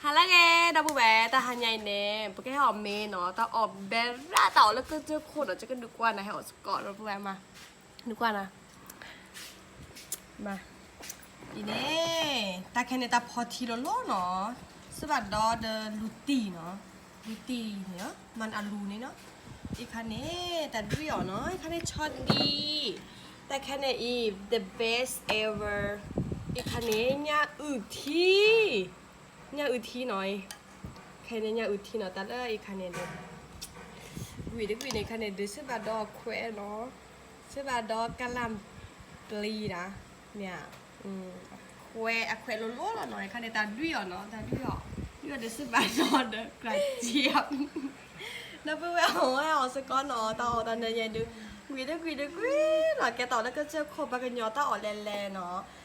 ဟါလၢအဂ့ၤ ဒီပုၢ်ဝဲၢ်, တဟါညါအံၤန့ၣ် ပကဟဲအီၣ်မ့ၤနီၤ, တၢ်အီၣ်ဘဲရၣ် တၢ်အီၣ်လၢကစၢၢ်ခိၣ်နီၤ, ယကဒုးကွၢ်နၤ ဟဲအီၣ်စ့ၢ်ကီး ဒီပုၢ်ဝဲၢ်မး, ဒုးကွၢ်နၤ မး, အံၤန့ၣ် တၢ်ခဲန့ၣ် တၢ်ဖီထံလိၤလိၤနီၤ, စ့ၢ်ဘၣ်ဒီး ဒီးလူၤတံၢ်နီၤ, လူၤတံၢ်န့ၣ်, မၤအလူၤန့ၣ်နီၤ, အံၤခါန့ၣ် တၢ်ဒွံၣ်အီၤနီၤ, အံၤခါန့ၣ် ဆီဒံၣ်, တၢ်ခဲန့ၣ်အံၤ the best ever, အံၤခါန့ၣ် ညၣ်အုၣ်ထံ ညၣ်အုၣ်ထံနီၤ, ခဲန့ၣ် ညၣ်အုၣ်ထံနီၤ, တၢ်လၢအံၤခါန့ၣ်ဒီး ကွံာ်တကွံာ်န့ၣ် ခါန့ၣ် ဒုးစ့ၢ်ဘၣ်ဒီးခွဲးနီၤ, စ့ၢ်ဘၣ်ဒီးကလၣ်ပျံၤဒၣ်, မ့ၢ်, ခွဲး အခွဲးလိၤလိၤလီၤနီၤ, ခါန့ၣ် တၢ်ဒွံၣ်အီၤနီၤ, တၢ်ဒွံၣ်အီၤ, ဒွံၣ်အီၤဒီးစ့ၢ်ဘၣ်ဒီးဒီး ကြၢးစံး, ဒီပုၢ်ဝဲၢ် အီၣ်ဝဲအီၣ်စ့ၢ်ကီးနီၤ, တၢ်အီၣ်တၢ်နၢၤယဲဒုး, ကွံာ်တကွံာ်တကွံာ်နီၤ, ကဲတၢ်အီၣ်လၢကစၢၢ်ခိၣ် ပှၤကညီတၢ်အီၣ်လဲၤလဲၤနီၤ